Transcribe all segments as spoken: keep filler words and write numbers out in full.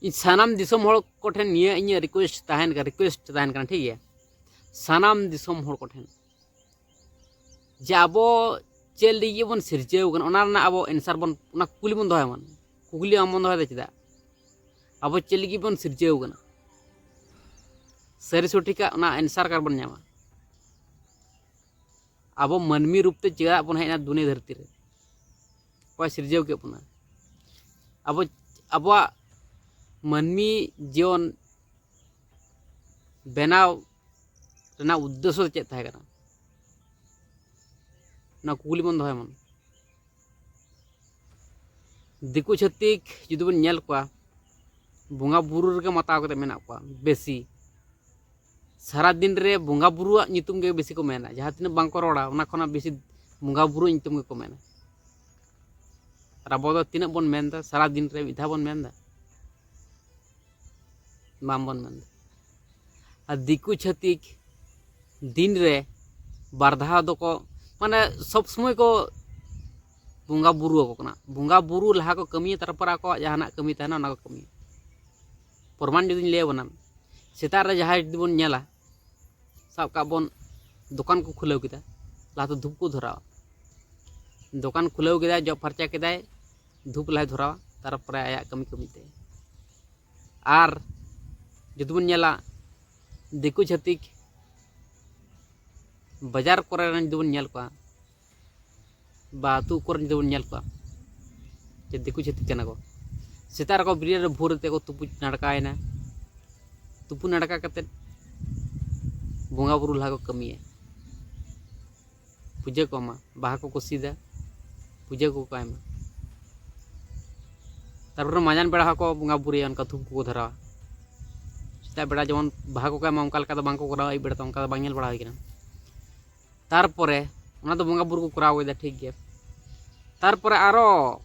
ᱤᱧ ᱥᱟᱱᱟᱢ ᱫᱤᱥᱚᱢ ᱦᱚᱲ ᱠᱚᱴᱷᱮᱱ ᱱᱤᱭᱟᱹ ᱤᱧᱟᱹᱜ ᱨᱤᱠᱩᱭᱮᱥᱴ ᱛᱟᱦᱮᱱ ᱠᱟᱱᱟ, ᱨᱤᱠᱩᱭᱮᱥᱴ ᱛᱟᱦᱮᱱ ᱠᱟᱱᱟ, ᱴᱷᱤᱠ ᱜᱮᱭᱟ? ᱥᱟᱱᱟᱢ ᱫᱤᱥᱚᱢ ᱦᱚᱲ ᱠᱚᱴᱷᱮᱱ ᱡᱮ ᱟᱵᱚ ᱪᱮᱫ ᱞᱟᱹᱜᱤᱫ ᱵᱚᱱ ᱥᱤᱨᱡᱟᱹᱣ ᱠᱟᱱᱟ, ᱚᱱᱟ ᱨᱮᱱᱟᱜ ᱟᱵᱚ ᱮᱱᱥᱟᱨ ᱵᱚᱱ, ᱚᱱᱟ ᱠᱩᱠᱞᱤ ᱵᱚᱱ ᱫᱚᱦᱚᱭ ᱢᱟ᱾ ᱠᱩᱠᱞᱤ ᱵᱟᱝ ᱵᱚᱱ ᱫᱚᱦᱚᱭᱮᱫᱟ ᱪᱮᱫᱟᱜ? ᱟᱵᱚ ᱪᱮᱫ ᱞᱟᱹᱜᱤᱫ ᱵᱚᱱ ᱥᱤᱨᱡᱟᱹᱣ ᱠᱟᱱᱟ? ᱥᱟᱹᱨᱤ ᱥᱚᱴᱷᱤᱠᱟᱜ ᱚᱱᱟ ᱮᱱᱥᱟᱨ ᱚᱠᱟ ᱨᱮᱵᱚᱱ ᱧᱟᱢᱟ? ᱟᱵᱚ ᱢᱟᱹᱱᱢᱤ ᱨᱩᱯ ᱛᱮ ᱪᱮᱫᱟᱜ ᱵᱚᱱ ᱦᱮᱡ ᱮᱱᱟ ᱫᱩᱱᱤᱭᱟᱹ ᱫᱷᱟᱹᱨᱛᱤ ᱨᱮ? ᱚᱠᱚᱭ ᱥᱤᱨᱡᱟᱹᱣ ᱠᱮᱫ ᱵᱚᱱᱟ? ᱟᱵᱚ, ᱟᱵᱚᱣᱟᱜ ᱢᱟᱹᱱᱢᱤ ᱡᱤᱭᱚᱱ ᱵᱮᱱᱟᱣ ᱨᱮᱱᱟᱜ ᱩᱫᱽᱫᱮᱥᱥᱚ ᱫᱚ ᱪᱮᱫ ᱛᱟᱦᱮᱸ ᱠᱟᱱᱟ? ᱚᱱᱟ ᱠᱩᱠᱞᱤ ᱵᱚᱱ ᱫᱚᱦᱚᱭ ᱢᱟ᱾ ᱫᱤᱠᱩ ᱪᱷᱟᱹᱛᱤᱠ ᱡᱩᱫᱤ ᱵᱚᱱ ᱧᱮᱞ ᱠᱚᱣᱟ, ᱵᱚᱸᱜᱟ ᱵᱩᱨᱩ ᱨᱮᱜᱮ ᱢᱟᱛᱟᱣ ᱠᱟᱛᱮ ᱢᱮᱱᱟᱜ ᱠᱚᱣᱟ ᱵᱮᱥᱤ᱾ ᱥᱟᱨᱟ ᱫᱤᱱ ᱨᱮ ᱵᱚᱸᱜᱟ ᱵᱩᱨᱩᱣᱟᱜ ᱧᱩᱛᱩᱢ ᱜᱮ ᱵᱮᱥᱤ ᱠᱚ ᱢᱮᱱᱟ, ᱡᱟᱦᱟᱸ ᱛᱤᱱᱟᱹᱜ ᱵᱟᱝ ᱠᱚ ᱨᱚᱲᱟ, ᱚᱱᱟ ᱠᱷᱚᱱᱟᱜ ᱵᱮᱥᱤ ᱵᱚᱸᱜᱟ ᱵᱩᱨᱩᱣᱟᱜ ᱧᱩᱛᱩᱢ ᱜᱮᱠᱚ ᱢᱮᱱᱟ᱾ ᱟᱨ ᱟᱵᱚ ᱫᱚ ᱛᱤᱱᱟᱹᱜ ᱵᱚᱱ ᱢᱮᱱᱫᱟ? ᱥᱟᱨᱟ ᱫᱤᱱ ᱨᱮ ᱢᱤᱫ ᱫᱷᱟᱣ ᱵᱚᱱ ᱢᱮᱱᱫᱟ? ᱵᱟᱝ ᱵᱚᱱ ᱢᱮᱱᱫᱟ᱾ ᱟᱨ ᱫᱤᱠᱩ ᱪᱷᱟᱹᱛᱤᱠ ᱫᱤᱱ ᱨᱮ ᱵᱟᱨ ᱫᱷᱟᱣ ᱫᱚᱠᱚ, ᱢᱟᱱᱮ, ᱥᱚᱵ ᱥᱚᱢᱚᱭ ᱠᱚ ᱵᱚᱸᱜᱟ ᱵᱩᱨᱩ ᱟᱠᱚ ᱠᱟᱱᱟ᱾ ᱵᱚᱸᱜᱟ ᱵᱩᱨᱩ ᱞᱟᱦᱟ ᱠᱚ ᱠᱟᱹᱢᱤᱭᱟ, ᱛᱟᱨᱯᱚᱨ ᱟᱠᱚᱣᱟᱜ ᱡᱟᱦᱟᱱᱟᱜ ᱠᱟᱹᱢᱤ ᱛᱟᱦᱮᱱᱟ, ᱚᱱᱟ ᱠᱚ ᱠᱟᱹᱢᱤᱭᱟ᱾ ᱯᱨᱚᱢᱟᱱ ᱡᱩᱫᱤᱧ ᱞᱟᱹᱭ ᱟᱵᱚᱱᱟ, ᱥᱮᱛᱟᱜ ᱨᱮ ᱡᱟᱦᱟᱸᱭ ᱡᱩᱫᱤ ᱵᱚᱱ ᱧᱮᱞᱟ, ᱥᱟᱵ ᱠᱟᱜ ᱵᱚᱱ, ᱫᱚᱠᱟᱱ ᱠᱚ ᱠᱷᱩᱞᱟᱹᱣ ᱠᱮᱫᱟ, ᱞᱟᱦᱟᱛᱮ ᱫᱷᱩᱯ ᱠᱚ ᱫᱷᱚᱨᱟᱣᱟ᱾ ᱫᱚᱠᱟᱱ ᱠᱷᱩᱞᱟᱹᱣ ᱠᱮᱫᱟᱭ, ᱡᱚᱜ ᱯᱷᱟᱨᱪᱟ ᱠᱮᱫᱟᱭ, ᱫᱷᱩᱯ ᱞᱟᱦᱟᱭ ᱫᱷᱚᱨᱟᱣᱟ, ᱛᱟᱨᱯᱚᱨᱮ ᱟᱭᱟᱜ ᱠᱟᱹᱢᱤ ᱠᱟᱹᱢᱤ ᱛᱮ᱾ ᱟᱨ ᱡᱩᱫᱤ ᱵᱚᱱ ᱧᱮᱞᱟ, ᱫᱤᱠᱩ ᱪᱷᱟᱹᱛᱤᱠ ᱵᱟᱡᱟᱨ ᱠᱚᱨᱮ ᱨᱮᱱ ᱡᱩᱫᱤ ᱵᱚᱱ ᱧᱮᱞ ᱠᱚᱣᱟ, ᱵᱟ ᱟᱹᱛᱩ ᱠᱚᱨᱮ ᱡᱩᱫᱤ ᱵᱚᱱ ᱧᱮᱞ ᱠᱚᱣᱟ, ᱡᱮ ᱫᱤᱠᱩ ᱪᱷᱟᱹᱛᱤᱠ ᱠᱟᱱᱟ ᱠᱚ, ᱥᱮᱛᱟᱜ ᱨᱮᱠᱚ ᱵᱮᱨᱮᱫ ᱨᱮ ᱵᱷᱳᱨ ᱛᱮᱠᱚ ᱛᱩᱯᱩ ᱱᱟᱲᱠᱟᱭᱮᱱᱟ, ᱛᱩᱯᱩ ᱱᱟᱲᱠᱟ ᱠᱟᱛᱮᱫ ᱵᱚᱸᱜᱟ ᱵᱩᱨᱩ ᱞᱟᱦᱟ ᱠᱚ ᱠᱟᱹᱢᱤᱭᱟ, ᱯᱩᱡᱟᱹ ᱠᱚ ᱮᱢᱟ, ᱵᱟᱦᱟ ᱠᱚᱠᱚ ᱥᱤᱫᱟ, ᱯᱩᱡᱟᱹ ᱠᱚᱠᱚ ᱮᱢᱟ᱾ ᱛᱟᱨᱯᱚᱨᱮ ᱢᱟᱸᱡᱟᱱ ᱵᱮᱲᱟ ᱦᱚᱸᱠᱚ ᱵᱚᱸᱜᱟ ᱵᱩᱨᱩᱭᱟ, ᱚᱱᱠᱟ ᱫᱷᱩᱯ ᱠᱚᱠᱚ ᱫᱷᱚᱨᱟᱣᱟ᱾ ᱥᱮᱛᱟᱜ ᱵᱮᱲᱟ ᱡᱮᱢᱚᱱ ᱵᱟᱦᱟ ᱠᱚᱠᱚ ᱮᱢᱟ, ᱚᱱᱠᱟ ᱞᱮᱠᱟ ᱫᱚ ᱵᱟᱝ ᱠᱚ ᱠᱚᱨᱟᱣᱟ, ᱟᱹᱭᱩᱵ ᱵᱮᱲᱟ ᱫᱚ ᱚᱱᱠᱟ ᱫᱚ ᱵᱟᱝ ᱧᱮᱞ ᱵᱟᱲᱟ ᱦᱩᱭ ᱠᱟᱱᱟ᱾ ᱛᱟᱨᱯᱚᱨᱮ ᱚᱱᱟ ᱫᱚ ᱵᱚᱸᱜᱟ ᱵᱩᱨᱩ ᱠᱚ ᱠᱚᱨᱟᱣ ᱠᱮᱫᱟ, ᱴᱷᱤᱠ ᱜᱮᱭᱟ᱾ ᱛᱟᱨᱯᱚᱨᱮ ᱟᱨᱚ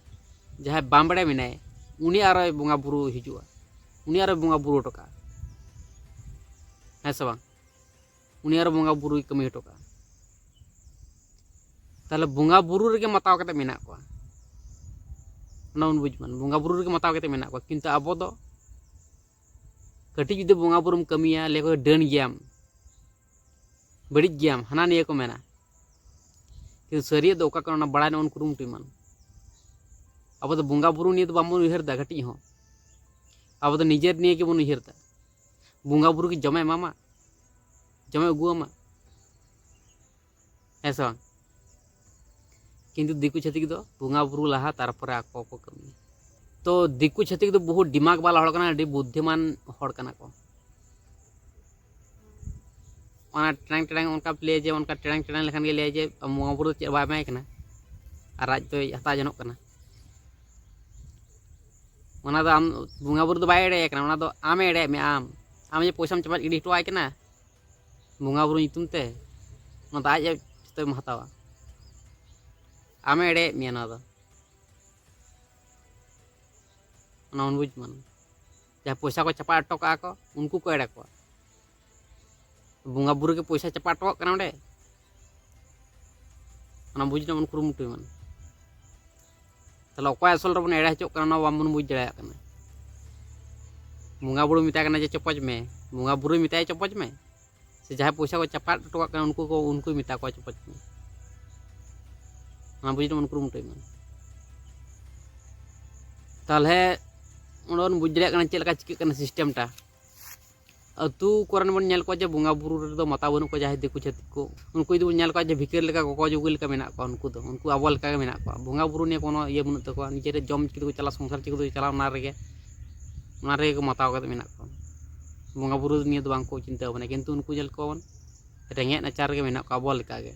ᱡᱟᱦᱟᱸᱭ ᱵᱟᱢᱵᱲᱮ ᱢᱮᱱᱟᱭ, ᱩᱱᱤ ᱟᱨᱚᱭ ᱵᱚᱸᱜᱟ ᱵᱩᱨᱩ ᱦᱤᱡᱩᱜᱼᱟ, ᱩᱱᱤ ᱟᱨᱚᱭ ᱵᱚᱸᱜᱟ ᱵᱩᱨᱩ ᱦᱚᱴᱚ ᱠᱟᱜᱼᱟ, ᱦᱮᱸ ᱥᱮ ᱵᱟᱝ? ᱩᱱᱤ ᱟᱨᱚ ᱵᱚᱸᱜᱟ ᱵᱩᱨᱩᱭ ᱠᱟᱹᱢᱤ ᱦᱚᱴᱚ ᱠᱟᱜᱼᱟ᱾ ᱛᱟᱦᱚᱞᱮ ᱵᱚᱸᱜᱟ ᱵᱩᱨᱩ ᱨᱮᱜᱮ ᱢᱟᱛᱟᱣ ᱠᱟᱛᱮ ᱢᱮᱱᱟᱜ ᱠᱚᱣᱟ, ᱚᱱᱟ ᱵᱚᱱ ᱵᱩᱡᱽ ᱢᱟ, ᱵᱚᱸᱜᱟ ᱵᱩᱨᱩ ᱨᱮᱜᱮ ᱢᱟᱛᱟᱣ ᱠᱟᱛᱮ ᱢᱮᱱᱟᱜ ᱠᱚᱣᱟ, ᱠᱤᱱᱛᱩ ᱟᱵᱚ ᱫᱚ ᱠᱟᱹᱴᱤᱡ ᱡᱩᱫᱤ ᱵᱚᱸᱜᱟ ᱵᱩᱨᱩᱢ ᱠᱟᱹᱢᱤᱭᱟ, ᱞᱟᱹᱭ ᱠᱚ ᱰᱟᱹᱱ ᱜᱮᱭᱟᱢ, ᱵᱟᱹᱲᱤᱡ ᱜᱮᱭᱟᱢ, ᱦᱟᱱᱟ ᱱᱤᱭᱟᱹ ᱠᱚ ᱢᱮᱱᱟ᱾ ᱠᱤᱱᱛᱩ ᱥᱟᱹᱨᱤᱭᱟᱜ ᱫᱚ ᱚᱠᱟ ᱠᱟᱱᱟ, ᱚᱱᱟ ᱵᱟᱲᱟᱭ ᱨᱮᱱᱟᱜ ᱵᱚᱱ ᱠᱩᱨᱩᱢᱩᱴᱩᱭ ᱢᱟ᱾ ᱟᱵᱚ ᱫᱚ ᱵᱚᱸᱜᱟ ᱵᱩᱨᱩ ᱱᱤᱭᱮ ᱫᱚ ᱵᱟᱵᱚᱱ ᱩᱭᱦᱟᱹᱨ ᱮᱫᱟ ᱠᱟᱹᱴᱤᱡ ᱦᱚᱸ᱾ ᱟᱵᱚ ᱫᱚ ᱱᱤᱡᱮᱨ ᱱᱤᱭᱮ ᱜᱮᱵᱚᱱ ᱩᱭᱦᱟᱹᱨ ᱮᱫᱟ᱾ ᱵᱚᱸᱜᱟ ᱵᱩᱨᱩ ᱠᱤ ᱡᱚᱢᱮ ᱮᱢᱟᱢᱟ? ᱡᱚᱢᱮ ᱟᱹᱜᱩᱣᱟᱢᱟ? ᱦᱮᱸ ᱥᱮ ᱵᱟᱝ? ᱠᱤᱱᱛᱩ ᱫᱤᱠᱩ ᱪᱷᱟᱹᱛᱤᱠ ᱫᱚ ᱵᱚᱸᱜᱟ ᱵᱩᱨᱩ ᱞᱟᱦᱟ, ᱛᱟᱨᱯᱚᱨᱮ ᱟᱠᱚ ᱠᱚ ᱠᱟᱹᱢᱤᱭᱟ᱾ ᱛᱚ ᱫᱤᱠᱩ ᱪᱷᱟᱹᱛᱤᱠ ᱫᱚ ᱵᱚᱦᱩᱛ ᱫᱤᱢᱟᱜᱽ ᱵᱟᱞᱟ ᱦᱚᱲ ᱠᱟᱱᱟ, ᱟᱹᱰᱤ ᱵᱩᱫᱽᱫᱷᱤᱢᱟᱱ ᱦᱚᱲ ᱠᱟᱱᱟ ᱠᱚ᱾ ᱚᱱᱟ ᱴᱮᱲᱟᱝ ᱴᱮᱲᱟᱝ ᱚᱱᱠᱟ ᱞᱟᱹᱭᱟ ᱡᱮ, ᱚᱱᱠᱟ ᱴᱮᱲᱟᱝ ᱴᱮᱲᱟᱝ ᱞᱮᱠᱷᱟᱱ ᱜᱮ ᱞᱟᱹᱭᱟ ᱡᱮ ᱵᱚᱸᱜᱟ ᱵᱩᱨᱩ ᱫᱚ ᱪᱮᱫ ᱵᱟᱭ ᱮᱢᱟᱭ ᱠᱟᱱᱟ, ᱟᱨ ᱟᱡ ᱫᱚᱭ ᱦᱟᱛᱟᱣ ᱡᱚᱱᱚᱜ ᱠᱟᱱᱟ᱾ ᱚᱱᱟ ᱫᱚ ᱟᱢ, ᱵᱚᱸᱜᱟ ᱵᱩᱨᱩ ᱫᱚ ᱵᱟᱭ ᱮᱲᱮᱭᱟᱭ ᱠᱟᱱᱟ, ᱚᱱᱟ ᱫᱚ ᱟᱢᱮ ᱮᱲᱮᱭᱮᱫ ᱢᱮᱭᱟ᱾ ᱟᱢ, ᱟᱢ ᱡᱮ ᱯᱚᱭᱥᱟᱢ ᱪᱟᱯᱟᱫ ᱜᱤᱰᱤ ᱦᱚᱴᱚᱣᱟᱭ ᱠᱟᱱᱟ ᱵᱚᱸᱜᱟ ᱵᱩᱨᱩ ᱧᱩᱛᱩᱢ ᱛᱮ, ᱚᱱᱟ ᱫᱚ ᱟᱡ ᱡᱚᱛᱚᱭ ᱦᱟᱛᱟᱣᱟ᱾ ᱟᱢᱮ ᱮᱲᱮᱭᱮᱫ ᱢᱮᱭᱟ ᱱᱚᱣᱟ ᱫᱚ᱾ ᱚᱱᱟ ᱵᱚᱱ ᱵᱩᱡᱽ ᱢᱟ᱾ ᱡᱟᱦᱟᱸ ᱯᱚᱭᱥᱟ ᱠᱚ ᱪᱟᱯᱟᱫ ᱦᱚᱴᱚ ᱠᱟᱜᱼᱟ ᱠᱚ, ᱩᱱᱠᱩ ᱠᱚ ᱮᱲᱮ ᱠᱚᱣᱟ᱾ ᱵᱚᱸᱜᱟ ᱵᱩᱨᱩ ᱜᱮ ᱯᱚᱭᱥᱟ ᱪᱟᱯᱟᱫ ᱦᱚᱴᱚ ᱠᱟᱜ ᱠᱟᱱᱟ ᱚᱸᱰᱮ, ᱚᱱᱟ ᱵᱩᱡᱽ ᱨᱮᱱᱟᱜ ᱵᱚᱱ ᱠᱩᱨᱩᱢᱩᱴᱩᱭ ᱢᱟ᱾ ᱛᱟᱦᱚᱞᱮ ᱚᱠᱚᱭ ᱟᱥᱚᱞ ᱨᱮᱵᱚᱱ ᱮᱲᱮ ᱦᱚᱪᱚᱜ ᱠᱟᱱᱟ, ᱚᱱᱟ ᱵᱟᱝᱵᱚᱱ ᱵᱩᱡᱽ ᱫᱟᱲᱮᱭᱟᱜ ᱠᱟᱱᱟ᱾ ᱵᱚᱸᱜᱟ ᱵᱩᱨᱩᱭ ᱢᱮᱛᱟᱭ ᱠᱟᱱᱟ ᱡᱮ ᱪᱚᱯᱚᱡ ᱢᱮ, ᱵᱚᱸᱜᱟ ᱵᱩᱨᱩᱭ ᱢᱮᱛᱟᱭᱟ ᱪᱚᱯᱚᱡ ᱢᱮ, ᱥᱮ ᱡᱟᱦᱟᱸᱭ ᱯᱚᱭᱥᱟ ᱠᱚ ᱪᱟᱯᱟᱫ ᱦᱚᱴᱚ ᱠᱟᱜ ᱠᱟᱱᱟ ᱩᱱᱠᱩ ᱠᱚ, ᱩᱱᱠᱩᱭ ᱢᱮᱛᱟ ᱠᱚᱣᱟ ᱪᱚᱯᱚᱡ ᱢᱮ? ᱚᱱᱟ ᱵᱩᱡᱽ ᱨᱮᱱᱟᱜ ᱵᱚᱱ ᱠᱩᱨᱩᱢᱩᱴᱩᱭ ᱢᱟ᱾ ᱛᱟᱦᱚᱞᱮ ᱚᱸᱰᱮ ᱵᱚᱱ ᱵᱩᱡᱽ ᱫᱟᱲᱮᱭᱟᱜ ᱠᱟᱱᱟ ᱪᱮᱫ ᱞᱮᱠᱟ ᱪᱤᱠᱟᱹᱜ ᱠᱟᱱᱟ ᱥᱤᱥᱴᱮᱢᱴᱟ᱾ ᱟᱹᱛᱩ ᱠᱚᱨᱮᱱ ᱵᱚᱱ ᱧᱮᱞ ᱠᱚᱣᱟ ᱡᱮ ᱵᱚᱸᱜᱟ ᱵᱩᱨᱩ ᱨᱮᱫᱚ ᱢᱟᱛᱟᱣ ᱵᱟᱹᱱᱩᱜ ᱠᱚᱣᱟ ᱡᱟᱦᱟᱸᱭ ᱫᱤᱠᱩ ᱪᱷᱟᱹᱛᱤᱠ ᱠᱚ, ᱩᱱᱠᱩ ᱡᱩᱫᱤ ᱵᱚᱱ ᱧᱮᱞ ᱠᱚᱣᱟ ᱡᱮ ᱵᱷᱤᱠᱟᱹᱨ ᱞᱮᱠᱟ, ᱠᱚᱠᱚ ᱡᱩᱜᱤ ᱞᱮᱠᱟ ᱢᱮᱱᱟᱜ ᱠᱚᱣᱟ, ᱩᱱᱠᱩ ᱫᱚ, ᱩᱱᱠᱩ ᱟᱵᱚ ᱞᱮᱠᱟ ᱜᱮ ᱢᱮᱱᱟᱜ ᱠᱚᱣᱟ᱾ ᱵᱚᱸᱜᱟ ᱵᱩᱨᱩ ᱱᱤᱭᱮ ᱠᱳᱱᱳ ᱤᱭᱟᱹ ᱵᱟᱹᱱᱩᱜ ᱛᱟᱠᱚᱣᱟ, ᱱᱤᱡᱮᱨᱟᱜ ᱡᱚᱢ ᱪᱤᱠᱟᱹ ᱛᱮᱠᱚ ᱪᱟᱞᱟᱜᱼᱟ, ᱥᱚᱝᱥᱟᱨ ᱪᱤᱠᱟᱹ ᱛᱮᱠᱚ ᱪᱟᱞᱟᱜᱼᱟ, ᱚᱱᱟ ᱨᱮᱜᱮ, ᱚᱱᱟ ᱨᱮᱜᱮ ᱠᱚ ᱢᱟᱛᱟᱣ ᱠᱟᱛᱮ ᱢᱮᱱᱟᱜ ᱠᱚᱣᱟ᱾ ᱵᱚᱸᱜᱟ ᱵᱩᱨᱩ ᱱᱤᱭᱮ ᱫᱚ ᱵᱟᱝ ᱠᱚ ᱪᱤᱱᱛᱟᱹ ᱵᱷᱟᱵᱽᱱᱟᱭᱟ, ᱠᱤᱱᱛᱩ ᱩᱱᱠᱩ ᱧᱮᱞ ᱠᱚᱣᱟ ᱵᱚᱱ ᱨᱮᱸᱜᱮᱡ ᱱᱟᱪᱟᱨ ᱨᱮᱜᱮ ᱢᱮᱱᱟᱜ ᱠᱚᱣᱟ ᱟᱵᱚ ᱞᱮᱠᱟ ᱜᱮ᱾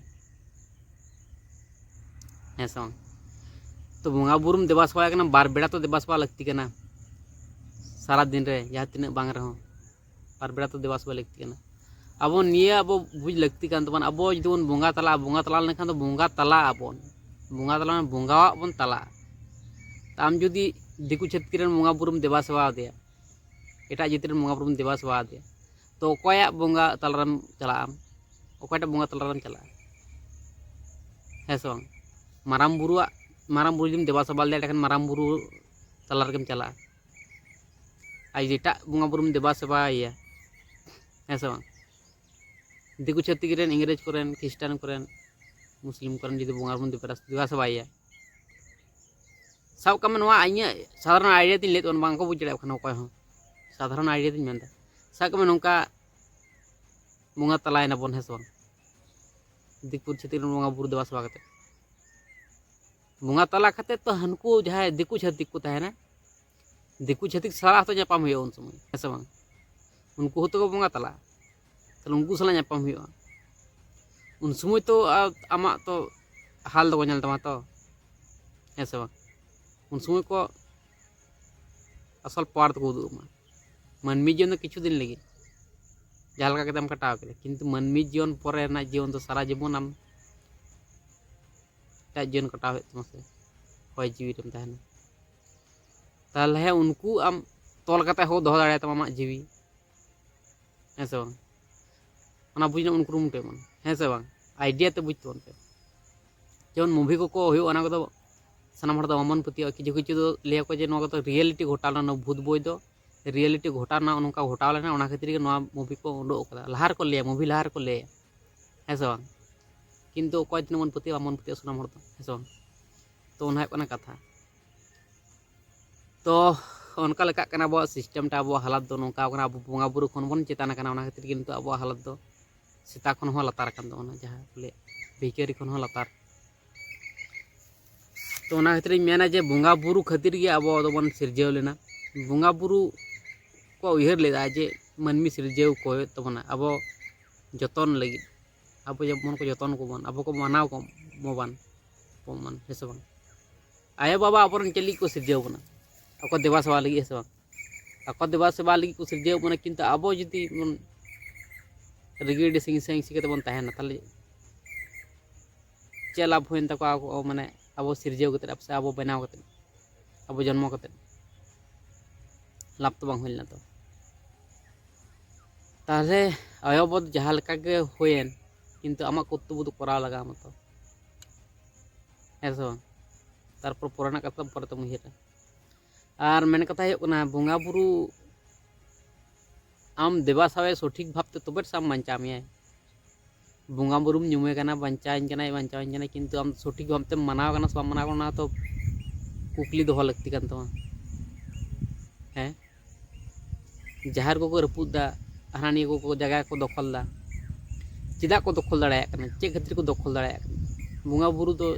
ᱦᱮᱸ ᱥᱮ ᱵᱟᱝ? ᱛᱚ ᱵᱚᱸᱜᱟ ᱵᱩᱨᱩᱢ ᱫᱮᱵᱟ ᱥᱮᱵᱟᱭ ᱠᱟᱱᱟ, ᱵᱟᱨ ᱵᱮᱲᱟ ᱛᱚ ᱫᱮᱵᱟ ᱥᱮᱵᱟ ᱞᱟᱹᱠᱛᱤ ᱠᱟᱱᱟ, ᱥᱟᱨᱟ ᱫᱤᱱ ᱨᱮ ᱡᱟᱦᱟᱸ ᱛᱤᱱᱟᱹᱜ ᱵᱟᱝ ᱨᱮᱦᱚᱸ ᱵᱟᱨ ᱵᱮᱲᱟ ᱛᱚ ᱫᱮᱵᱟ ᱥᱮᱵᱟ ᱞᱟᱹᱠᱛᱤ ᱠᱟᱱᱟ᱾ ᱟᱵᱚ ᱱᱤᱭᱟᱹ ᱟᱵᱚ ᱵᱩᱡᱽ ᱞᱟᱹᱠᱛᱤ ᱠᱟᱱ ᱛᱟᱵᱚᱱᱟ, ᱟᱵᱚ ᱡᱩᱫᱤ ᱵᱚᱱ ᱵᱚᱸᱜᱟ ᱛᱟᱞᱟᱜᱼᱟ, ᱵᱚᱸᱜᱟ ᱛᱟᱞᱟ ᱞᱮᱱᱠᱷᱟᱱ ᱫᱚ ᱵᱚᱸᱜᱟ ᱛᱟᱞᱟᱜ ᱟᱵᱚᱱ, ᱵᱚᱸᱜᱟ ᱛᱟᱞᱟ ᱢᱟᱱᱮ ᱵᱚᱸᱜᱟᱣᱟᱜ ᱵᱚᱱ ᱛᱟᱞᱟᱜᱼᱟ᱾ ᱟᱢ ᱡᱩᱫᱤ ᱫᱤᱠᱩ ᱪᱷᱟᱹᱛᱤᱠ ᱨᱮᱱ ᱵᱚᱸᱜᱟ ᱵᱩᱨᱩᱢ ᱫᱮᱵᱟ ᱥᱮᱵᱟ ᱟᱫᱮᱭᱟ, ᱮᱴᱟᱜ ᱡᱟᱹᱛ ᱨᱮᱱ ᱵᱚᱸᱜᱟ ᱵᱩᱨᱩᱢ ᱫᱮᱵᱟ ᱥᱮᱵᱟ ᱟᱫᱮᱭᱟ, ᱛᱚ ᱚᱠᱚᱭᱟᱜ ᱵᱚᱸᱜᱟ ᱛᱟᱞᱟᱨᱮᱢ ᱪᱟᱞᱟᱜ ᱟᱢ? ᱚᱠᱚᱭᱴᱟᱜ ᱵᱚᱸᱜᱟ ᱛᱟᱞᱟᱨᱮᱢ ᱪᱟᱞᱟᱜᱼᱟ? ᱦᱮᱸ ᱥᱮ ᱵᱟᱝ? ᱢᱟᱨᱟᱝ ᱵᱩᱨᱩᱣᱟᱜ, ᱢᱟᱨᱟᱝ ᱵᱩᱨᱩ ᱡᱩᱫᱤᱢ ᱫᱮᱵᱟ ᱥᱮᱵᱟ ᱞᱮᱫᱮᱭᱟ, ᱮᱸᱰᱮᱠᱷᱟᱱ ᱢᱟᱨᱟᱝ ᱵᱩᱨᱩ ᱛᱟᱞᱟ ᱨᱮᱜᱮᱢ ᱪᱟᱞᱟᱜᱼᱟ᱾ ᱟᱨ ᱮᱴᱟᱜ ᱵᱚᱸᱜᱟ ᱵᱩᱨᱩᱢ ᱫᱮᱵᱟ ᱥᱮᱵᱟᱭᱮᱭᱟ, ᱦᱮᱸ ᱥᱮ ᱵᱟᱝ? ᱫᱤᱠᱩ ᱪᱷᱟᱹᱛᱤᱠ ᱨᱮᱱ, ᱤᱝᱨᱮᱡᱽ ᱠᱚᱨᱮᱱ, ᱠᱷᱨᱤᱥᱴᱟᱱ ᱠᱚᱨᱮᱱ, ᱢᱩᱥᱞᱤᱢ ᱠᱚᱨᱮᱱ ᱡᱩᱫᱤ ᱵᱚᱸᱜᱟ ᱵᱩᱨᱩᱢ ᱫᱮᱵᱟ ᱫᱮᱵᱟ ᱥᱮᱵᱟᱭᱮᱭᱟ, ᱥᱟᱵ ᱠᱟᱜ ᱢᱮ, ᱱᱚᱣᱟ ᱤᱧᱟᱹᱜ ᱥᱟᱫᱷᱟᱨᱚᱱ ᱟᱭᱰᱤᱭᱟ ᱛᱤᱧ ᱞᱟᱹᱭᱮᱫ ᱛᱟᱵᱚᱱᱟ, ᱵᱟᱝ ᱠᱚ ᱵᱩᱡᱽ ᱫᱟᱲᱮᱭᱟᱜ ᱠᱟᱱᱟ ᱚᱠᱚᱭ ᱦᱚᱸ᱾ ᱥᱟᱫᱷᱟᱨᱚᱱ ᱟᱭᱰᱤᱭᱟ ᱛᱤᱧ ᱢᱮᱱᱫᱟ, ᱥᱟᱵ ᱠᱟᱜ ᱢᱮ ᱱᱚᱝᱠᱟ ᱵᱚᱸᱜᱟ ᱛᱟᱞᱟᱭᱮᱱᱟ ᱵᱚᱱ, ᱦᱮᱸ ᱥᱮ ᱵᱟᱝ? ᱫᱤᱠᱩ ᱪᱷᱟᱹᱛᱤᱠ ᱨᱮᱱ ᱵᱚᱸᱜᱟ ᱵᱩᱨᱩ ᱫᱮᱵᱟ ᱥᱮᱵᱟ ᱠᱟᱛᱮ, ᱵᱚᱸᱜᱟ ᱛᱟᱞᱟ ᱠᱟᱛᱮ ᱛᱚ ᱦᱟᱹᱱᱠᱩ ᱡᱟᱦᱟᱸᱭ ᱫᱤᱠᱩ ᱪᱷᱟᱹᱛᱤᱠ ᱠᱚ ᱛᱟᱦᱮᱱᱟ, ᱫᱤᱠᱩ ᱪᱷᱟᱹᱛᱤᱠ ᱥᱟᱞᱟᱜ ᱦᱚᱸᱛᱚ ᱧᱟᱯᱟᱢ ᱦᱩᱭᱩᱜᱼᱟ ᱩᱱ ᱥᱚᱢᱚᱭ, ᱦᱮᱸ ᱥᱮ ᱵᱟᱝ? ᱩᱱᱠᱩ ᱦᱚᱸᱛᱚ ᱠᱚ ᱵᱚᱸᱜᱟ ᱛᱟᱞᱟᱜᱼᱟ, ᱛᱟᱦᱞᱮ ᱩᱱᱠᱩ ᱥᱟᱞᱟᱜ ᱧᱟᱯᱟᱢ ᱦᱩᱭᱩᱜᱼᱟ᱾ ᱩᱱ ᱥᱚᱢᱚᱭ ᱛᱚ ᱟ-, ᱟᱢᱟᱜ ᱛᱚ ᱦᱟᱞ ᱫᱚᱠᱚ ᱧᱮᱞ ᱛᱟᱢᱟ ᱛᱚ, ᱦᱮᱸ ᱥᱮ ᱵᱟᱝ? ᱩᱱ ᱥᱚᱢᱚᱭ ᱠᱚ ᱟᱥᱚᱞ ᱯᱟᱣᱟᱨ ᱫᱚᱠᱚ ᱩᱫᱩᱜ ᱟᱢᱟ᱾ ᱢᱟᱹᱱᱢᱤ ᱡᱤᱭᱚᱱ ᱫᱚ ᱠᱤᱪᱷᱩ ᱫᱤᱱ ᱞᱟᱹᱜᱤᱫ ᱡᱟᱦᱟᱸ ᱞᱮᱠᱟ ᱠᱟᱛᱮᱢ ᱠᱟᱴᱟᱣ ᱠᱮᱫᱟ, ᱠᱤᱱᱛᱩ ᱢᱟᱹᱱᱢᱤ ᱡᱤᱭᱚᱱ ᱯᱚᱨᱮ ᱨᱮᱱᱟᱜ ᱡᱤᱭᱚᱱ ᱫᱚ ᱥᱟᱨᱟ ᱡᱤᱵᱚᱱ ᱟᱢ ᱮᱴᱟᱜ ᱡᱤᱭᱚᱱ ᱠᱟᱴᱟᱣ ᱦᱩᱭᱩᱜ ᱛᱟᱢᱟ ᱥᱮ, ᱦᱚᱭ ᱡᱤᱣᱤ ᱨᱮᱢ ᱛᱟᱦᱮᱱᱟ᱾ ᱛᱟᱦᱚᱞᱮ ᱩᱱᱠᱩ ᱟᱢ ᱛᱚᱞ ᱠᱟᱛᱮ ᱦᱚᱸ ᱫᱚᱦᱚ ᱫᱟᱲᱮᱭᱟᱛᱟᱢᱟ ᱟᱢᱟᱜ ᱡᱤᱣᱤ, ᱦᱮᱸ ᱥᱮ ᱵᱟᱝ? ᱚᱱᱟ ᱵᱩᱡᱽ ᱨᱮᱱᱟᱜ ᱩᱱᱠᱩᱨᱩᱢᱩᱴᱩᱭ ᱢᱟ, ᱦᱮᱸ ᱥᱮ ᱵᱟᱝ? ᱟᱭᱰᱤᱭᱟ ᱛᱮ ᱵᱩᱡᱽ ᱛᱟᱵᱚᱱ ᱯᱮ᱾ ᱡᱮᱢᱚᱱ ᱢᱩᱵᱷᱤ ᱠᱚᱠᱚ ᱦᱩᱭᱩᱜᱼᱟ, ᱚᱱᱟ ᱠᱚᱫᱚ ᱥᱟᱱᱟᱢ ᱦᱚᱲ ᱫᱚ ᱵᱟᱵᱚᱱ ᱯᱟᱹᱛᱭᱟᱹᱜᱼᱟ᱾ ᱠᱤᱪᱷᱩ ᱠᱤᱪᱷᱩ ᱫᱚ ᱞᱟᱹᱭᱟᱠᱚ ᱡᱮ ᱱᱚᱣᱟ ᱠᱚᱫᱚ ᱨᱤᱭᱮᱞᱤᱴᱤ ᱜᱷᱚᱴᱟᱣ ᱞᱮᱱᱟ, ᱵᱷᱩᱛ ᱵᱳᱭ ᱫᱚ ᱨᱤᱭᱮᱞᱤᱴᱤ ᱜᱷᱚᱴᱟᱣ ᱞᱮᱱᱟ, ᱱᱚᱝᱠᱟ ᱜᱷᱚᱴᱟᱣ ᱞᱮᱱᱟ, ᱚᱱᱟ ᱠᱷᱟᱹᱛᱤᱨ ᱜᱮ ᱱᱚᱣᱟ ᱢᱩᱵᱷᱤ ᱠᱚ ᱩᱰᱩᱠ ᱟᱠᱟᱫᱟ᱾ ᱞᱟᱦᱟ ᱨᱮᱠᱚ ᱞᱟᱹᱭᱟ, ᱢᱩᱵᱷᱤ ᱞᱟᱦᱟ ᱨᱮᱠᱚ ᱞᱟᱹᱭᱟ, ᱦᱮᱸ ᱥᱮ ᱵᱟᱝ? ᱠᱤᱱᱛᱩ ᱚᱠᱚᱭ ᱛᱤᱱᱟᱹᱜ ᱵᱚᱱ ᱯᱟᱹᱛᱭᱟᱹᱜᱼᱟ, ᱵᱟᱵᱚᱱ ᱯᱟᱹᱛᱭᱟᱹᱜᱼᱟ ᱥᱟᱱᱟᱢ ᱦᱚᱲ ᱫᱚ, ᱦᱮᱸ ᱥᱮ ᱵᱟᱝ? ᱛᱚ ᱚᱱᱟ ᱦᱩᱭᱩᱜ ᱠᱟᱱᱟ ᱠᱟᱛᱷᱟ᱾ ᱛᱚ ᱚᱱᱠᱟ ᱞᱮᱠᱟᱜ ᱠᱟᱱᱟ ᱟᱵᱚᱣᱟᱜ ᱥᱤᱥᱴᱮᱢ ᱴᱟ, ᱟᱵᱚᱣᱟᱜ ᱦᱟᱞᱚᱛ ᱫᱚ ᱱᱚᱝᱠᱟ ᱠᱟᱱᱟ, ᱟᱵᱚ ᱵᱚᱸᱜᱟ ᱵᱩᱨᱩ ᱠᱷᱚᱱ ᱵᱚᱱ ᱪᱮᱛᱟᱱ ᱟᱠᱟᱱᱟ, ᱚᱱᱟ ᱠᱷᱟᱹᱛᱤᱨ ᱜᱮ ᱱᱤᱛᱚᱜ ᱟᱵᱚᱣᱟᱜ ᱦᱟᱞᱚᱛ ᱫᱚ ᱥᱮᱛᱟ ᱠᱷᱚᱱ ᱦᱚᱸ ᱞᱟᱛᱟᱨ ᱟᱠᱟᱱ ᱛᱟᱵᱚᱱᱟ, ᱡᱟᱦᱟᱸ ᱠᱚ ᱞᱟᱹᱭᱟ ᱵᱷᱤᱠᱟᱹᱨᱤ ᱠᱷᱚᱱ ᱦᱚᱸ ᱞᱟᱛᱟᱨ᱾ ᱛᱚ ᱚᱱᱟ ᱠᱷᱟᱹᱛᱤᱨ ᱤᱧ ᱢᱮᱱᱟ ᱡᱮ ᱵᱚᱸᱜᱟ ᱵᱩᱨᱩ ᱠᱷᱟᱹᱛᱤᱨ ᱜᱮ ᱟᱵᱚ ᱫᱚᱵᱚᱱ ᱥᱤᱨᱡᱟᱹᱣ ᱞᱮᱱᱟ᱾ ᱵᱚᱸᱜᱟ ᱵᱩᱨᱩ ᱠᱚ ᱩᱭᱦᱟᱹᱨ ᱞᱮᱫᱟ ᱡᱮ ᱢᱟᱹᱱᱢᱤ ᱥᱤᱨᱡᱟᱹᱣ ᱠᱚ ᱦᱩᱭᱩᱜ ᱛᱟᱵᱚᱱᱟ, ᱟᱵᱚ ᱡᱚᱛᱚᱱ ᱞᱟᱹᱜᱤᱫ, ᱟᱵᱚ ᱡᱮᱢᱚᱱ ᱠᱚ ᱡᱚᱛᱚᱱ ᱠᱚᱵᱚᱱ, ᱟᱵᱚ ᱠᱚ ᱢᱟᱱᱟᱣ ᱠᱚ ᱵᱚᱱ, ᱦᱮᱸ ᱥᱮ ᱵᱟᱝ? ᱟᱭᱳᱼᱵᱟᱵᱟ ᱟᱵᱚᱨᱮᱱ ᱪᱮᱫ ᱞᱟᱹᱜᱤᱫ ᱠᱚ ᱥᱤᱨᱡᱟᱹᱣ ᱵᱚᱱᱟ? ᱟᱠᱚ ᱫᱮᱵᱟ ᱥᱮᱵᱟ ᱞᱟᱹᱜᱤᱫ, ᱦᱮᱸ ᱥᱮ ᱵᱟᱝ? ᱟᱠᱚ ᱫᱮᱵᱟ ᱥᱮᱵᱟ ᱞᱟᱹᱜᱤᱫ ᱠᱚ ᱥᱤᱨᱡᱟᱹᱣ ᱵᱚᱱᱟ, ᱠᱤᱱᱛᱩ ᱟᱵᱚ ᱡᱩᱫᱤ ᱵᱚᱱ ᱨᱤᱜᱤᱲ ᱰᱤᱥᱤᱝ ᱥᱮ ᱦᱤᱝᱥᱤ ᱠᱟᱛᱮ ᱵᱚᱱ ᱛᱟᱦᱮᱱᱟ, ᱛᱟᱦᱚᱞᱮ ᱪᱮᱫ ᱞᱟᱵᱷ ᱦᱩᱭᱮᱱ ᱛᱟᱠᱚᱣᱟ ᱟᱠᱚ, ᱢᱟᱱᱮ ᱟᱵᱚ ᱥᱤᱨᱡᱟᱹᱣ ᱠᱟᱛᱮ ᱥᱮ ᱟᱵᱚ ᱵᱮᱱᱟᱣ ᱠᱟᱛᱮ, ᱟᱵᱚ ᱡᱚᱱᱢᱚ ᱠᱟᱛᱮ ᱞᱟᱵᱷ ᱛᱚ ᱵᱟᱝ ᱦᱩᱭ ᱞᱮᱱᱟ ᱛᱚ᱾ ᱛᱟᱦᱚᱞᱮ ᱟᱭᱳ ᱵᱟᱵᱟ ᱫᱚ ᱡᱟᱦᱟᱸ ᱞᱮᱠᱟ ᱜᱮ ᱦᱩᱭᱮᱱ, ᱠᱤᱱᱛᱩ ᱟᱢᱟᱜ ᱠᱚᱨᱛᱚᱵᱵᱚ ᱫᱚ ᱠᱚᱨᱟᱣ ᱞᱟᱜᱟᱣ ᱟᱢᱟ ᱛᱚ, ᱦᱮᱸ ᱥᱮ ᱵᱟᱝ? ᱛᱟᱨᱯᱚᱨ ᱯᱚᱨᱮ ᱨᱮᱱᱟᱜ ᱠᱟᱛᱷᱟ ᱯᱚᱨᱮ ᱛᱮᱢ ᱩᱭᱦᱟᱹᱨᱟ᱾ ᱟᱨ ᱢᱮᱱ ᱠᱟᱛᱷᱟ ᱦᱩᱭᱩᱜ ᱠᱟᱱᱟ, ᱵᱚᱸᱜᱟ ᱵᱩᱨᱩ ᱟᱢ ᱫᱮᱵᱟ ᱥᱟᱵᱟᱭ ᱥᱚᱴᱷᱤᱠ ᱵᱷᱟᱵᱽᱛᱮ, ᱛᱚᱵᱮ ᱥᱮ ᱟᱢ ᱵᱟᱧᱪᱟᱣ ᱢᱮᱭᱟᱭ᱾ ᱵᱚᱸᱜᱟ ᱵᱩᱨᱩᱢ ᱧᱩᱢᱮ ᱠᱟᱱᱟ, ᱵᱟᱧᱪᱟᱣᱤᱧ ᱠᱟᱱᱟᱭ, ᱵᱟᱧᱪᱟᱣᱤᱧ ᱠᱟᱱᱟᱭ, ᱠᱤᱱᱛᱩ ᱟᱢ ᱥᱚᱴᱷᱤᱠ ᱵᱷᱟᱵᱽᱛᱮᱢ ᱢᱟᱱᱟᱣ ᱠᱟᱱᱟ ᱥᱮ ᱵᱟᱢ ᱢᱟᱱᱟᱣ ᱠᱟᱱᱟ, ᱚᱱᱟ ᱛᱚ ᱠᱩᱠᱞᱤ ᱫᱚᱦᱚ ᱞᱟᱹᱠᱛᱤ ᱠᱟᱱ ᱛᱟᱢᱟ᱾ ᱦᱮᱸ, ᱡᱟᱦᱮᱨ ᱠᱚᱠᱚ ᱨᱟᱹᱯᱩᱫ ᱫᱟ, ᱦᱟᱱᱟ ᱱᱤᱭᱟᱹ ᱠᱚ ᱡᱟᱭᱜᱟ ᱠᱚ ᱫᱚᱠᱷᱚᱞ ᱫᱟ, ᱪᱮᱫᱟᱜ ᱠᱚ ᱫᱚᱠᱷᱚᱞ ᱫᱟᱲᱮᱭᱟᱜ ᱠᱟᱱᱟ? ᱪᱮᱫ ᱠᱷᱟᱹᱛᱤᱨ ᱠᱚ ᱫᱚᱠᱷᱚᱞ ᱫᱟᱲᱮᱭᱟᱜ ᱠᱟᱱᱟ? ᱵᱚᱸᱜᱟ ᱵᱩᱨᱩ ᱫᱚ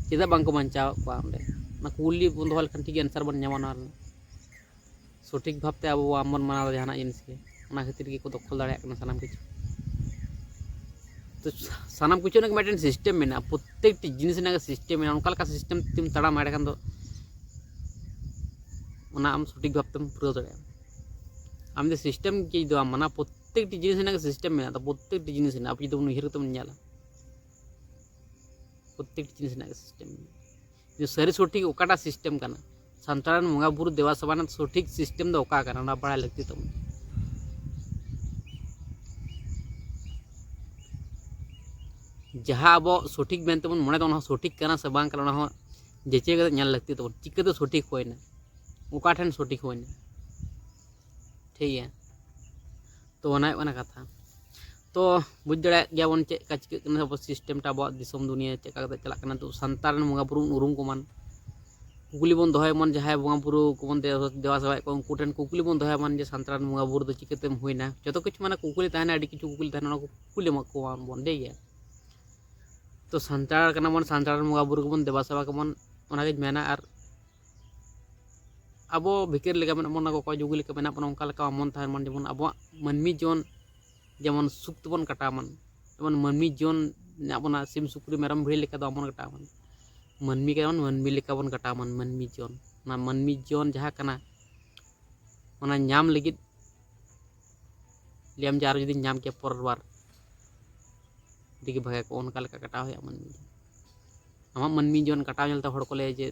ᱪᱮᱫᱟᱜ ᱵᱟᱝᱠᱚ ᱵᱟᱧᱪᱟᱣᱮᱫ ᱠᱚᱣᱟ ᱚᱸᱰᱮ? ᱚᱱᱟ ᱠᱩᱠᱞᱤ ᱵᱚᱱ ᱫᱚᱦᱚ ᱞᱮᱠᱷᱟᱱ ᱴᱷᱤᱠ ᱜᱮ answer ᱵᱚᱱ ᱧᱟᱢᱟ ᱚᱱᱟ ᱨᱮᱱᱟᱜ᱾ ᱥᱚᱴᱷᱤᱠ ᱵᱷᱟᱵᱽᱛᱮ ᱟᱵᱚ ᱵᱟᱝᱵᱚᱱ ᱢᱟᱱᱟᱣ ᱮᱫᱟ ᱡᱟᱦᱟᱱᱟᱜ ᱡᱤᱱᱤᱥ ᱜᱮ, ᱚᱱᱟ ᱠᱷᱟᱹᱛᱤᱨ ᱜᱮᱠᱚ ᱫᱚᱠᱷᱚᱞ ᱫᱟᱲᱮᱭᱟᱜ ᱠᱟᱱᱟ ᱥᱟᱱᱟᱢ ᱠᱤᱪᱷᱩ᱾ ᱛᱚ ᱥᱟᱱᱟᱢ ᱠᱤᱪᱷᱩ ᱨᱮᱱᱟᱜ ᱜᱮ ᱢᱤᱫᱴᱮᱱ system ᱢᱮᱱᱟᱜᱼᱟ, ᱯᱨᱚᱛᱮᱠᱴᱤ ᱡᱤᱱᱤᱥ ᱨᱮᱱᱟᱜ ᱜᱮ system ᱢᱮᱱᱟᱜᱼᱟ᱾ ᱚᱱᱠᱟ ᱞᱮᱠᱟ system ᱛᱮᱢ ᱛᱟᱲᱟᱢᱟ, ᱮᱸᱰᱮᱠᱷᱟᱱ ᱫᱚ ᱚᱱᱟ ᱟᱢ ᱥᱚᱴᱷᱤᱠ ᱵᱷᱟᱵᱽᱛᱮᱢ ᱯᱩᱨᱟᱹᱣ ᱫᱟᱲᱮᱭᱟᱜᱼᱟ᱾ ᱟᱢ ᱡᱩᱫᱤ system ᱜᱮ ᱡᱩᱫᱤ ᱵᱟᱢ ᱢᱟᱱᱟᱣᱟ, ᱯᱨᱚᱛᱮᱠᱴᱤ ᱡᱤᱱᱤᱥ ᱨᱮᱱᱟᱜ ᱜᱮ system ᱢᱮᱱᱟᱜᱼᱟ᱾ ᱯᱨᱚᱛᱮᱠᱴᱤ ᱡᱤᱱᱤᱥ ᱨᱮᱱᱟᱜ ᱟᱵᱚ ᱡᱩᱫᱤ ᱵᱚᱱ ᱩᱭᱦᱟᱹᱨ ᱠᱟᱛᱮ ᱵᱚᱱ ᱧᱮᱞᱟ, ᱯᱨᱚᱛᱮᱠᱴᱤ ᱡᱤᱱᱤᱥ ᱨᱮᱱᱟᱜ ᱜᱮ system ᱢᱮᱱᱟᱜᱼᱟ᱾ ᱡᱮ ᱥᱟᱹᱨᱤ ᱥᱚᱴᱷᱤᱠ ᱚᱠᱟᱴᱟᱜ system ᱠᱟᱱᱟ, ᱥᱟᱱᱛᱟᱲ ᱨᱮᱱ ᱵᱚᱸᱜᱟ ᱵᱩᱨᱩ ᱫᱮᱵᱟ ᱥᱮᱵᱟ ᱨᱮᱱᱟᱜ ᱥᱚᱴᱷᱤᱠ system ᱫᱚ ᱚᱠᱟ ᱠᱟᱱᱟ, ᱚᱱᱟ ᱵᱟᱲᱟᱭ ᱞᱟᱹᱠᱛᱤ ᱛᱟᱵᱚᱱᱟ᱾ ᱡᱟᱦᱟᱸ ᱟᱵᱚ ᱥᱚᱴᱷᱤᱠ ᱢᱮᱱᱛᱮᱵᱚᱱ ᱢᱚᱱᱮᱭᱮᱫᱟ, ᱚᱱᱟ ᱦᱚᱸ ᱥᱚᱴᱷᱤᱠ ᱠᱟᱱᱟ ᱥᱮ ᱵᱟᱝ ᱠᱟᱱᱟ, ᱚᱱᱟ ᱦᱚᱸ ᱡᱟᱹᱪᱟᱹᱭ ᱠᱟᱛᱮ ᱧᱮᱞ ᱞᱟᱹᱠᱛᱤ ᱛᱟᱵᱚᱱ᱾ ᱪᱤᱠᱟᱹᱛᱮ ᱥᱚᱴᱷᱤᱠ ᱦᱩᱭᱱᱟ, ᱚᱠᱟ ᱴᱷᱮᱱ ᱥᱚᱴᱷᱤᱠ ᱦᱩᱭᱱᱟ? ᱴᱷᱤᱠ ᱜᱮᱭᱟ, ᱛᱚ ᱚᱱᱟ ᱦᱩᱭᱩᱜ ᱠᱟᱱᱟ ᱠᱟᱛᱷᱟ᱾ ᱛᱚ ᱵᱩᱡᱽ ᱫᱟᱲᱮᱭᱟᱜ ᱜᱮᱭᱟᱵᱚᱱ ᱪᱮᱫ ᱞᱮᱠᱟ ᱪᱤᱠᱟᱹᱜ ᱠᱟᱱᱟ ᱟᱵᱚ system ᱴᱟ, ᱟᱵᱚᱣᱟᱜ ᱫᱤᱥᱚᱢ ᱫᱩᱱᱤᱭᱟᱹ ᱪᱮᱫ ᱞᱮᱠᱟ ᱠᱟᱛᱮ ᱪᱟᱞᱟᱜ ᱠᱟᱱᱟ᱾ ᱛᱚ ᱥᱟᱱᱛᱟᱲ ᱨᱮᱱ ᱵᱚᱸᱜᱟ ᱵᱩᱨᱩ ᱵᱚᱱ ᱩᱨᱩᱢ ᱠᱚᱢᱟ, ᱠᱩᱠᱞᱤ ᱵᱚᱱ ᱫᱚᱦᱚᱭ ᱢᱟ ᱡᱟᱦᱟᱸᱭ ᱵᱚᱸᱜᱟ ᱵᱩᱨᱩ ᱠᱚᱵᱚᱱ ᱫᱮᱵᱟ ᱫᱮᱵᱟ ᱥᱮᱵᱟᱭᱮᱫ ᱠᱚᱣᱟ, ᱩᱱᱠᱩ ᱴᱷᱮᱱ ᱠᱩᱠᱞᱤ ᱵᱚᱱ ᱫᱚᱦᱚᱭ ᱢᱟ ᱡᱮ ᱥᱟᱱᱛᱟᱲ ᱨᱮᱱ ᱵᱚᱸᱜᱟ ᱵᱩᱨᱩ ᱫᱚ ᱪᱤᱠᱟᱹᱛᱮᱢ ᱦᱩᱭᱱᱟ? ᱡᱚᱛᱚ ᱠᱤᱪᱷᱩ ᱢᱟᱱᱮ ᱠᱩᱠᱞᱤ ᱛᱟᱦᱮᱱᱟ, ᱟᱹᱰᱤ ᱠᱤᱪᱷᱩ ᱠᱩᱠᱞᱤ ᱛᱟᱦᱮᱱᱟ, ᱚᱱᱟ ᱠᱚ ᱠᱩᱠᱞᱤ ᱮᱢᱟ ᱠᱚᱣᱟ ᱵᱚᱱ, ᱴᱷᱤᱠ ᱜᱮᱭᱟ? ᱛᱚ ᱥᱟᱱᱛᱟᱲ ᱠᱟᱱᱟ ᱵᱚᱱ, ᱥᱟᱱᱛᱟᱲ ᱨᱮᱱ ᱵᱚᱸᱜᱟ ᱵᱩᱨᱩ ᱠᱚᱵᱚᱱ ᱫᱮᱵᱟ ᱥᱮᱵᱟ ᱠᱚᱵᱚᱱ, ᱚᱱᱟᱜᱤᱧ ᱢᱮᱱᱟ᱾ ᱟᱨ ᱟᱵᱚ ᱵᱷᱤᱠᱟᱹᱨ ᱞᱮᱠᱟ ᱢᱮᱱᱟᱜ ᱵᱚᱱᱟ, ᱚᱠᱚᱭ ᱡᱩᱜᱤ ᱞᱮᱠᱟ ᱢᱮᱱᱟᱜ ᱵᱚᱱᱟ, ᱚᱱᱠᱟ ᱞᱮᱠᱟ ᱵᱟᱵᱚᱱ ᱛᱟᱦᱮᱱ ᱢᱟ, ᱡᱮᱢᱚᱱ ᱟᱵᱚᱣᱟᱜ ᱢᱟᱹᱱᱢᱤ ᱡᱤᱭᱚᱱ ᱡᱮᱢᱚᱱ ᱥᱩᱠ ᱛᱮᱵᱚᱱ ᱠᱟᱴᱟᱣ ᱢᱟ᱾ ᱡᱮᱢᱚᱱ ᱢᱟᱹᱱᱢᱤ ᱡᱤᱭᱚᱱ ᱢᱮᱱᱟᱜ ᱵᱚᱱᱟ, ᱥᱤᱢ ᱥᱩᱠᱨᱤ ᱢᱮᱨᱚᱢ ᱵᱷᱤᱲᱤ ᱞᱮᱠᱟ ᱫᱚ ᱵᱟᱵᱚᱱ ᱠᱟᱴᱟᱣ ᱢᱟ᱾ ᱢᱟᱹᱱᱢᱤ ᱠᱟᱱᱟ ᱵᱚᱱ, ᱢᱟᱹᱱᱢᱤ ᱞᱮᱠᱟ ᱵᱚᱱ ᱠᱟᱴᱟᱣ ᱢᱟ ᱢᱟᱹᱱᱢᱤ ᱡᱤᱭᱚᱱ᱾ ᱚᱱᱟ ᱢᱟᱹᱱᱢᱤ ᱡᱤᱭᱚᱱ ᱡᱟᱦᱟᱸ ᱠᱟᱱᱟ, ᱚᱱᱟ ᱧᱟᱢ ᱞᱟᱹᱜᱤᱫ ᱞᱟᱹᱭᱟᱢ ᱡᱮ ᱟᱨᱚ ᱡᱩᱫᱤᱧ ᱧᱟᱢ ᱠᱮᱭᱟ ᱯᱚᱨᱮᱨ ᱵᱟᱨ, ᱟᱹᱰᱤ ᱜᱮ ᱵᱷᱟᱜᱮ ᱠᱚᱜᱼᱟ, ᱚᱱᱠᱟ ᱞᱮᱠᱟ ᱠᱟᱴᱟᱣ ᱦᱩᱭᱩᱜᱼᱟ ᱢᱟᱹᱱᱢᱤ ᱡᱤᱭᱚᱱ᱾ ᱟᱢᱟᱜ ᱢᱟᱹᱱᱢᱤ ᱡᱤᱭᱚᱱ ᱠᱟᱴᱟᱣ ᱧᱮᱞᱛᱮ ᱦᱚᱲ ᱠᱚ ᱞᱟᱹᱭᱟ ᱡᱮ,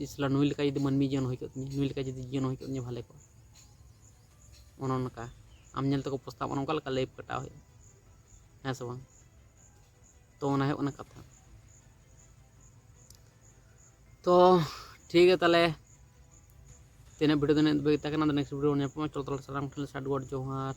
"ᱤᱥ ᱥᱟᱞᱟ, ᱱᱩᱭ ᱞᱮᱠᱟ ᱡᱩᱫᱤ ᱢᱟᱹᱱᱢᱤ ᱡᱤᱭᱚᱱ ᱦᱩᱭ ᱠᱚᱜ ᱛᱤᱧᱟᱹ, ᱱᱩᱭ ᱞᱮᱠᱟ ᱡᱩᱫᱤ ᱡᱤᱭᱚᱱ ᱦᱩᱭ ᱠᱚᱜ ᱛᱤᱧᱟᱹ, ᱵᱷᱟᱞᱮ ᱠᱚᱜᱼᱟ᱾" ᱚᱱᱮ ᱚᱱᱠᱟ ᱟᱢ ᱧᱮᱞ ᱛᱮᱠᱚ ᱯᱚᱥᱛᱟᱵ, ᱚᱱᱮ ᱚᱱᱠᱟ ᱞᱮᱠᱟ life ᱠᱟᱴᱟᱣ ᱦᱩᱭᱩᱜᱼᱟ, ᱦᱮᱸ ᱥᱮ ᱵᱟᱝ? ᱛᱚ ᱚᱱᱟ ᱦᱩᱭᱩᱜ ᱠᱟᱱᱟ ᱠᱟᱛᱷᱟ᱾ ᱛᱚ ᱴᱷᱤᱠ ᱜᱮᱭᱟ ᱛᱟᱦᱚᱞᱮ, ᱛᱮᱱᱟᱜ video ᱫᱚ ᱱᱤᱱᱟᱹᱜ ᱫᱷᱟᱹᱵᱤᱡ ᱜᱮ ᱛᱟᱦᱮᱸ ᱠᱟᱱᱟ᱾ ᱟᱫᱚ next video ᱧᱟᱯᱟᱢᱟ᱾ ᱪᱚᱞᱚ ᱛᱟᱦᱚᱞᱮ ᱥᱟᱱᱟᱢ ᱴᱷᱮᱱ ᱥᱟᱹᱰ ᱜᱚᱰ ᱡᱚᱦᱟᱨ᱾